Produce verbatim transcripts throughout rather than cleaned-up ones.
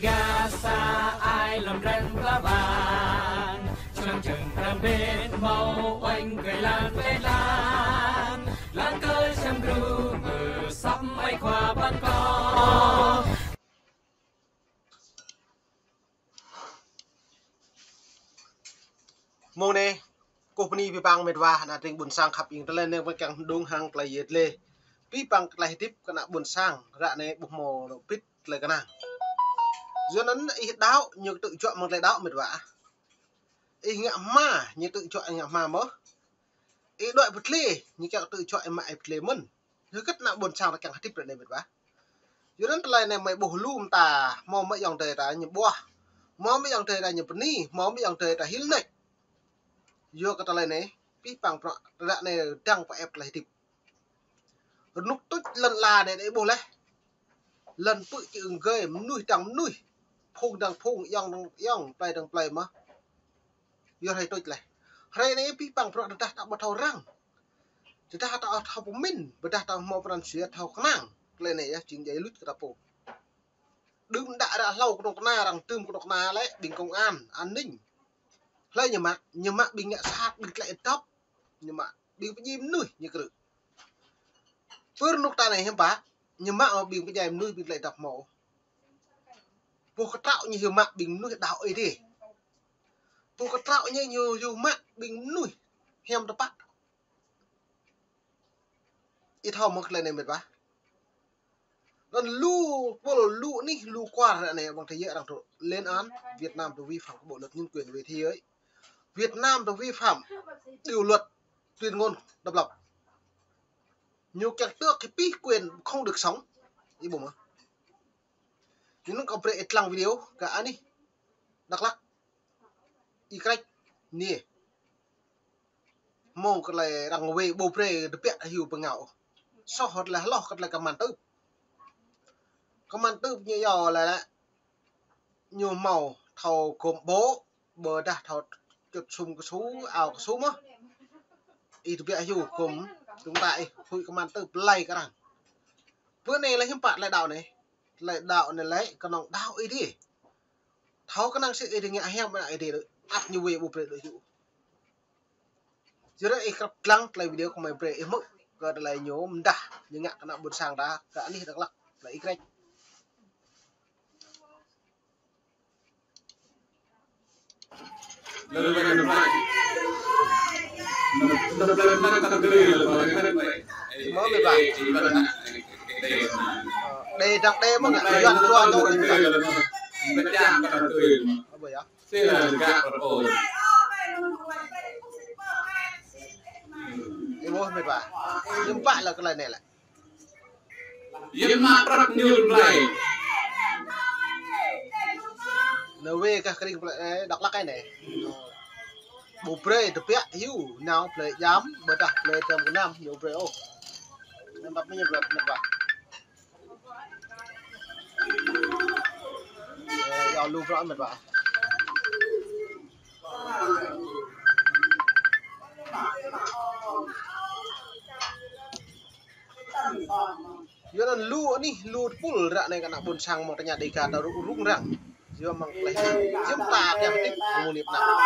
Gah sa ai lŏm drăng pla bang, čơnăng čơng pram bĕt hmâo uănh kơi lan kơi lan, lan kơi čăm gru, ơ săp ai khua păn kơ. Mông anai, kâo bơni abih bang met wa, ană tring ƀuôn sang khăp ing tơlơi anai ƀơi kiăng đung hăng tơlơi yet lĕ. Abih bang tơlơi hơdip kơ ană ƀuôn sang, ră anai ƀuh hmâo lŏ pĭt tơlơi kơnang. Yua anŭn ih đaŏ, ñu tŭ juă mơ̆ng tơlơi đaŏ met wa. Ih ngă hma, ñu tŭ juă ngă hma mơ̆n. Ih đuaĭ pơtlê, ñu kiăng tŭ juă ih mă ih pơtlê mơ̆n. Hơget ană ƀuôn sang ta kiăng hơdip ră anai met wa. Yua anŭn tơlơi anai mơi ƀuh lu mơta, hmâo mơi ayŏng adơi ta ñu ƀuah. Hmâo mơi ayŏng adơi ta ñu bơni, hmâo mơi ayŏng adơi ta hil nač. Yua kơ tơlơi anai, abih bang bruă ră anai dăng pơ ĕp tơlơi hơdip. Rơnŭk tuč lŏn ala anai đei ƀuh laih. Lŏn pư̆ čư̆ ơng gơi, mơnuih dăng mơnuih. Phung dăng phung, ayŏng dăng ayŏng, plơi dăng plơi mơ̆n. Yua hrơi tuč laih. Hrơi anai abih bang bruă tơdah ta ƀu thâo răng. Tơdah ta thâo pơmĭn, ƀôdah ta hmâo pran jua thâo kơnang. Tơlơi anai yơh, jing djai luč kơ ta pô. Đưm đă ră hlâo kơnuk kơna, arăng tơm kơnuk kơna lĕ, ƀing công an, an ninh. Hlơi ñu mă, ñu mă ƀing ngă sat, ƀing tơlơi dŏp. Ñu mă ƀing pơdjai mơnuih ñu krư̆. Pơ rơnŭk ta anai hiư̆m pă, ñu mă ƀing pơdjai mơnuih ƀing tơlơi dŏp hmâo. Pô kơtraŏ ñu hiư̆m mă ƀing mơnuih đaŏ Ơi Adai. Pô kơtraŏ ñu ñu hiư̆m mă ƀing mơnuih hiam tơpă. Ih thâo mơ̆ tơlơi anai met wa. Anŭn lu pôl lu anih lu kwar ră anai ƀơi thế giới arăng trŏ lên án Việt Nam đã vi phạm bộ luật nhân quyền về thế giới. Việt Nam đã vi phạm điều luật tuyên ngôn độc lập. Ñu kiăng tước cái pih quyền không được sống. Ih ƀuh mơ̆. Ñu nŭn kơ brơi ih lăng video kơ anih Dak Lak. Ih krĕč. Anai. Hmâo kơ tơlơi arăng wai ƀu brơi tơbiă hyu pơngao. Soh hơt lĕ hloh kơ tơlơi kơman tưp. Kơman tưp ñu yua lĕ ñu hmâo thâo gŏm ƀô̆, ƀôdah thâo čŭt sum kơsu, ao kơsu mơ̆n. Ih tơbiă hyu gŏm, tơ̆ng ta ih huĭ kơman tưp plơi kơ arăng. Pơ anai lĕ hiư̆m pă tơlơi đaŏ anai. Tơlơi đaŏ anai lĕ kơnơ̆ng đaŏ Ơi Adai. Thâo kơnang sĭt Ơi Adai ngă hiam ană Ơi Adai đôč, ăt ñu wai ƀu brơi đôč hyu. Yua anŭn ih krăp lăng tơlơi video kơ mơi brơi ih hmư̆ kơ tơlơi ñu mơdah ñu ngă kơ ană ƀuôn sang ta kơ anih Dak Lak, tơlơi ih krĕč. Mơ̆ met wa. Đe dăng đe mơ̆ ngă, Yuan tua ñu. Ơ, ƀơi yơh. Ih ƀuh met wa. Hiư̆m pă lĕ tơlơi anai lĕ. Yua mă prăk ñu blai. Nao wai gah kơring plơi, ơ, Dak Lak anai. Ƀu brơi tơbiă hyu, nao plơi jam, ƀôdah plơi dram gơnam, ñu ƀu brơi ôh. Anŭn tơpă ñu blai met wa. Ơ, yua lu bruă met wa. Yua anŭn lu anih, lu tơpul ră anai kơ ană ƀuôn sang mơ̆ng tơña Dêga ta rŭng răng. Yua mơ̆ng tơlơi hiư̆m ta kiăng hơdip mơ̆ng anai pơ anăp.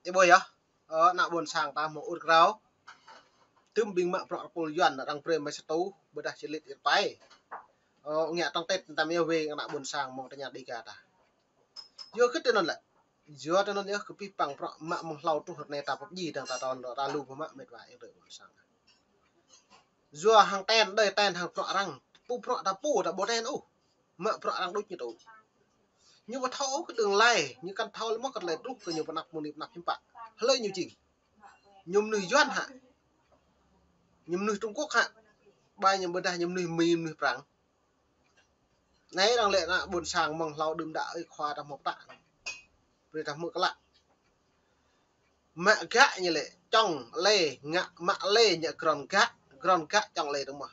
Ih ƀuh yơh. Ơ, ană ƀuôn sang ta hmâo ur krao. Tơ̆m ƀing mă bruă tơpul Yuan arăng brơi mơi sa rơtuh, ƀôdah čơlĭt ih rơpai. Ơ, ngă tŏng tet tam yơh wai ană ƀuôn sang mơ̆ng tơña Dêga ta. Yua hơget tui anŭn lĕ. Yua tui anŭn yơh kơ abih bang bruă mă mơ̆ng hlâo truh ră anai ta pơpơjing dăng ta tơl ta lu pơmă met wa ih tơ ƀuôn sang. Yua hăng ten, đơi ten hăng bruă arăng. Pô bruă ta pô ta ƀu ten ôh. Mă bruă arăng đôč ñu tŭ. Ñu ƀu thâo ôh kơ đưm lai, ñu kăn thâo lĕ mơ̆ kơ tơlơi truh kơ ñu pơ anăp mơ̆ng anai pơ anăp hiư̆m pă. Hlơi ñu jing. Ñu mơnuih Yuan hă. Ñu mơnuih Trung Quốc hă. Ƀai ñu ƀôdah ñu mơnuih Mi, mơnuih Prăng. Anai arăng lĕ ană ƀuôn sang mơ̆ng hlâo đưm đă ơi khua ta hmâo pơtă. Brơi ta hmư̆ klă. Mă gak ñu lĕ, čŏng lĕ, ngă mă lĕ ñu gron gak, gron gak čŏng lĕ tơ̆ng mơ̆.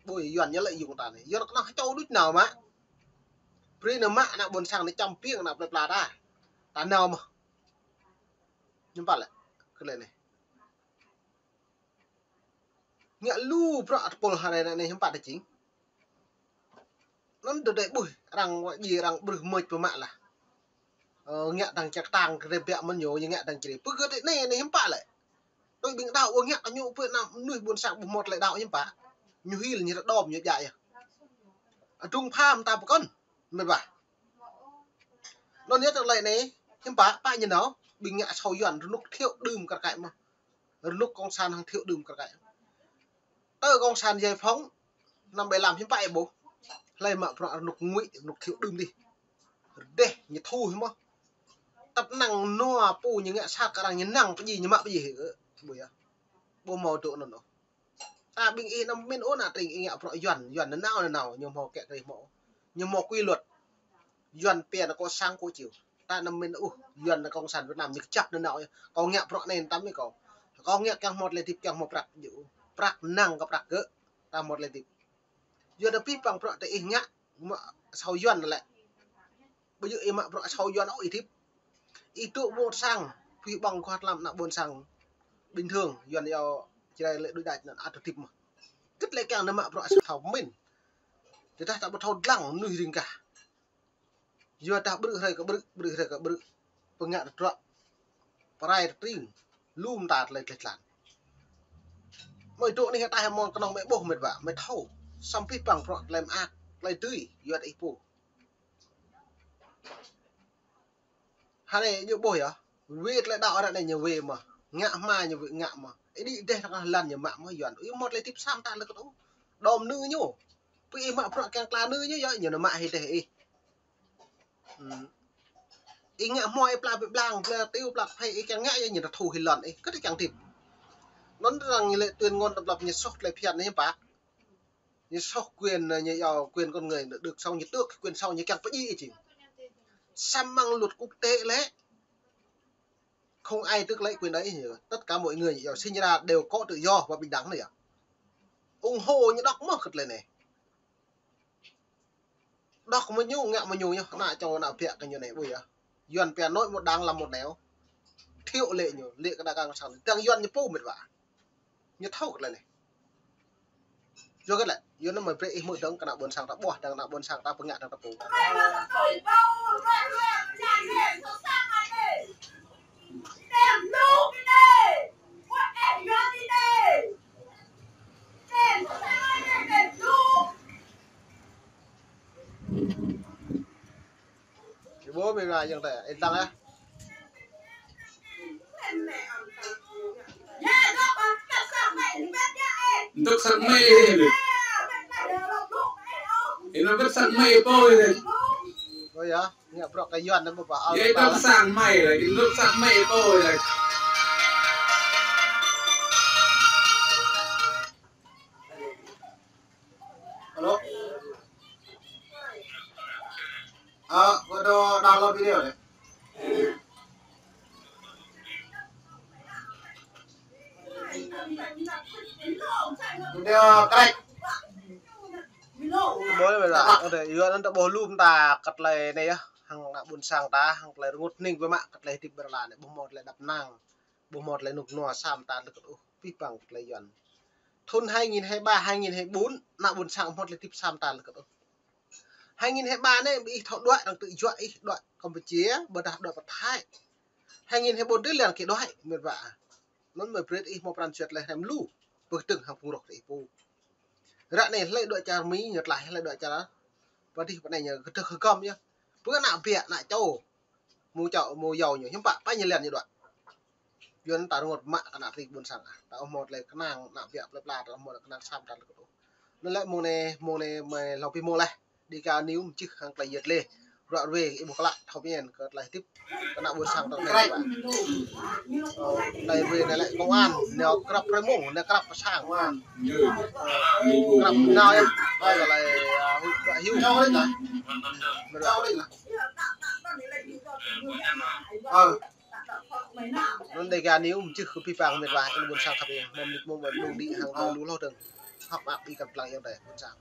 Ƀuh Yuan ñu lĕ yŭng ta anai. Yuan kơnơ̆ng hơčâo đôč nao mă. Brơi nao mă ană ƀuôn sang anai čăm ƀing ană plơi pla ta. Ta nao mơ̆. Hiư̆m pă lĕ, kơ lĕ anai. Ngă lu bruă tơpul hrơi anai hiư̆m pă ta jing. Anŭn tơdơi ƀuh arăng wă djai arăng brưh mơ̆č pơmă lah. Ơ, ngă tơ̆ng čăk tang kơ rê biă mơ̆n ñu, ñu ngă tơ̆ng črê. Pơgơ̆t anai, anai hiư̆m pă lĕ. Tui ƀing đaŏ wă ngă kơ ñu pơ anăp mơnuih ƀôn sang ƀu hmâo tơlơi đaŏ hiư̆m pă. Ñu hil ñu rơđom ñu djă yơh. Adrung pham ta pơkŏn. Mĕt wa. Anŭn yơh tơlơi anai, hiư̆m pă, pă ñu nao, ƀing ngă asâo Yuan rơnŭk thiŏ đưm kar kaĭ mơ̆n. Rơnŭk cộng sản hăng thiŏ đưm kar kaĭ. Tơ cộng sản giải phóng năm bảy lăm hiư̆m pă ih ƀuh. Hlơi mă bruă rơnŭk ngui, rơnŭk thiŏ đưm dih. Rơdêh ñu thu hiư̆m mơ̆n. Tăp năng nua pô ñu ngă sat kơ arăng ñu năng pơjing ñu mă pơjing hĭ kơ. Ƀu yơh. Ƀu hmâo dŏ anŭn ôh. Ta ƀing ih anăm pơmĭn ôh ană tring ih ngă bruă Yuan, Yuan nanao nanao, ñu hmâo kiăng kơ ih hmâo. Ñu hmâo quy luật. Yuan pia nao cộng sản Cuba. Ta anăm pơmĭn ôh, Yuan nao cộng sản Việt Nam ñu kơjăp nanao. Kâo ngă bruă anai tăm ih kâo. Kâo ngă kiăng hmâo tơlơi hơdip kiăng hmâo prăk. Prăk năng kơ prăk gơ̆. Ta hmâo tơlơi hơdip. Yuan ta pih păng bruă tơ ih ngă, mă asâo Yuan lĕ. Ƀu djơ̆ ih mă bruă asâo Yuan ôh ih hơdip. Ih dŏ ƀôn sang, pih ƀăng kơ tlam ană ƀôn sang bình thường, Yuan yua Jrai lĕ đuaĭ đač anŭn ăt hơdip mơ̆n. Kơ tơlơi kiăng nao mă bruă asâo thâo pơmĭn. Tơdah ta ƀu thâo dlăng mơnuih ring gah. Yua dah brư̆ hrơi kơ brư̆, brư̆ hrơi kơ brư̆. Pơngă tơdruă. Pơrai tơtring. Lŏm ta tơlơi tơlơi tlan. Mơi dŏ anih ataih mơ̆ng kơnơ̆ng mơi ƀuh mĕt wa, mơi thâo. Samơ̆ pih păng bruă tơlơi mơak, tơlơi dưi, yua dah ih pô. Hrơi anai ñu ƀuh yơh. Wơ̆t tơlơi đaŏ arăng anai ñu wơ̆t mơ̆n. Ngă hma ñu wơ̆t ngă mơ̆n. Ih đĭ dêh tơngah lăn ñu mă mơ̆n Yuan. Ih hmâo tơlơi hơdip sam ta lĕ kơ tŭ. Đom nư ñu. Pơ ih mă bruă kiăng tla nư ñu yơh, ñu nao mă hĭ dêh ih. Hmm. Ih ngă hmua ih pla ƀĕ blang, pla tiu, pla phai, ih kiăng ngă yơh ñu nao thu hĭ lŏn ih. Kơ tơ kiăng hơdip. Anŭn arăng ñu lĕ tuyên ngôn độc lập ñu soh tơlơi phiăn anai hiư̆m pă. Ñu soh quyền, ñu yua quyền con người được sống, ñu tước quyền sống, ñu kiăng pơjing ih jing. Samơ̆ luật quốc tế lĕ không ai tước lấy quyền đấy, tất cả mọi người yua sinh ra đều có tự do và bình đẳng anai yơh. Ủng hộ ñu đŏk mơ̆n kơ tơlơi anai. Đŏk mơ̆n ñu, ngă mơ̆n ñu, ñu, ană čô ană biă kơ ñu anai, ƀu yơh. Yuan pia nói một đằng làm một nẻo. Thiŏ lĕ ñu, lĕ kơ đa kăng sang. Tơdang Yuan ñu pô mĕt wa. Ñu thâo kơ tơlơi anai. Yua kơ tơlơi, yua anŭn mơi brơi ih hmư̆ dơ̆ng kơ ană ƀôn sang ta ƀuh, dơ̆ng ană ƀôn sang ta pơngă dơ̆ng ta pô. Ih ƀuh mơi wa yang tơ, ih tăng ah. Ih dŏ sang mơi. Ih dŏ sang mơi pô ih. Ơ yơh, ngă bruă kơ Yuan anŭn ƀu pă. Ih dŏ sang mơi lĕ, ih dŏ sang mơi pô ih. Alo. Ơ, kơ dŏ download video lĕ. Video crack. Ƀuh lĕ, ƀuh lĕ. Ơ, yua anŭn ta ƀuh lŏm ta kơ tơlơi anai yơh. Hăng ană ƀôn sang ta, hăng tơlơi rơngot hning ƀu mă kơ tơlơi hơdip ƀơi lŏn anai. Ƀu hmâo tơlơi đăp năng. Ƀu hmâo tơlơi rơnŭk rơnua sam ta lơkơt ôh. Pih păng tơlơi Yuan. Thŭn hai nghìn hai ba, hai nghìn hai bốn, ană ƀôn sang hmâo tơlơi hơdip sam ta lơkơt ôh. Hai nghìn hai ba anai, ƀing ih thâo đuaĭ, arăng tŭ juă ih đuaĭ Campuchia, ƀôdah đuaĭ pơ Thái. Hai nghìn hai bốn tui lăng kơ đuaĭ, mĕt wa. Anŭn mơi brơi ih hmâo pran jua tơlơi hrăm lu, pơkơdơ̆ng hăng phung roh tơ ih pô. Ră anai hlơi đuaĭ čar Mi, ñu tlaih hlơi đuaĭ čar, pơ dih pơ anai ñu kơdơ̆ng hơgŏm yơh. Pơ ană biă, ană čô. Mơ̆ čô, mơ̆ yua ñu, hiư̆m pă, pă ñu lăng ñu đuaĭ. Yua anŭn ta rơngot mă kơ ană tring ƀôn sang ah. Ta ƀu hmâo tơlơi kơnang, ană biă plơi pla, ta ƀu hmâo tơlơi kơnang sam ta lơkơt ôh. Anŭn lĕ mông anai, mông anai mơi hlâo pih mông leh. Dega News mơčih hăng tơlơi yet leh. Bruă ruai ih ƀuh klă, thâo pơmĭn kơ tơlơi hơdip kơ ană ƀôn sang ta anai. Ơ, tơlơi ruai anai lĕ công an, nao krăp hrơi mông, nao krăp pơ sang. Ơ, krăp nao yơh. Ơ, tơlơi, ơ, huĭ, huĭ. Ơ. Anŭn Dega News mơčih kơ pih păng mĕt wa, ană ƀôn sang khăp ih, mơ̆ng mơnit mông ƀơi blung đĭ hăng ƀơi lu hloh dơ̆ng. Hŏk mă ƀing kăp lăng yơh tơ, ƀôn sang.